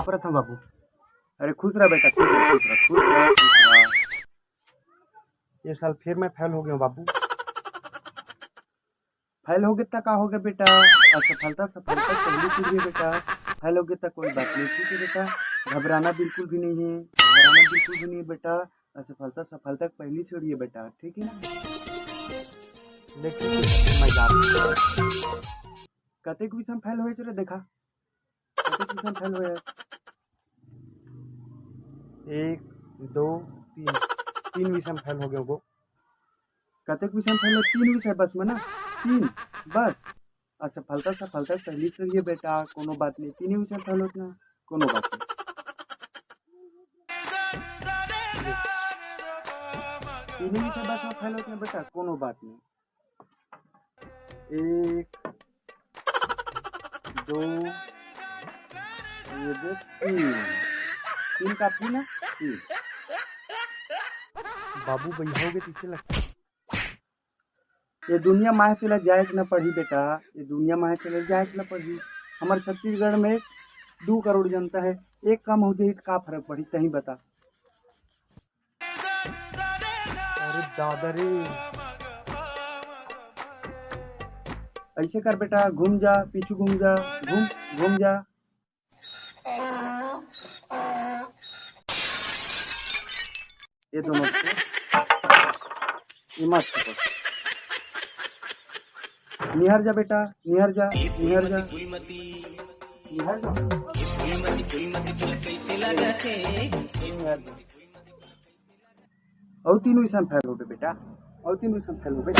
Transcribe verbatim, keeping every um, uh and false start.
परत हँव बाबू। अरे खुश रह बेटा, खुश रह, खुश रह, खुश रह, खुश रह। ये साल फिर मैं फेल हो गया हूँ बाबू। फेल हो गया त का हो गया बेटा, असफलता सफलता पहली सीढ़ी है बेटा। फेल हो गया त कोई बात नहीं, ठीक है बेटा, घबराना बिल्कुल भी नहीं है, घबराना बिल्कुल भी नहीं है बेटा। असफलता सफलता पहली सीढ़ी है बेटा, ठीक है। लेकिन मैं जात कतेक विषय में फेल होए रे, देखा, कतेक विषय में फेल होए। एक, दो, तीन, तीन विषय में फेल हो गया वो। कतेक विषय में फेल हो? तीन विषय बस में ना, तीन बस। असफलता सफलता पहली सीढ़ी है बेटा, कोनो बात नहीं, तीन विषय में फेल होत ना, कोनो बात नहीं। तीन विषय बस में फेल होत ना बेटा, कोनो बात नहीं। एक, दो, ये दे, तीन। तीन काफी ना? तीन। बाबू बइहा हो गए पीछे लगता। ये दुनिया माहे तेला जाए के न पढ़ी बेटा, ये दुनिया माहे तेला जाए के न पढ़ी। हमर छत्तीसगढ़ में दू करोड़ जनता है, एक कम हो जाही त का फर्क पड़ी, तहीं बता। अरे दादा रे। ऐसे कर बेटा, घूम जा, पीछू घूम जा, घूम, घूम जा। ये दोनों को, ये मत पकड़। निहर जा बेटा, निहर जा, निहर जा, निहर जा। निहर जा। अउ तीनों इसन फेल होबे बेटा, अउ तीनों इसन फेल होबे।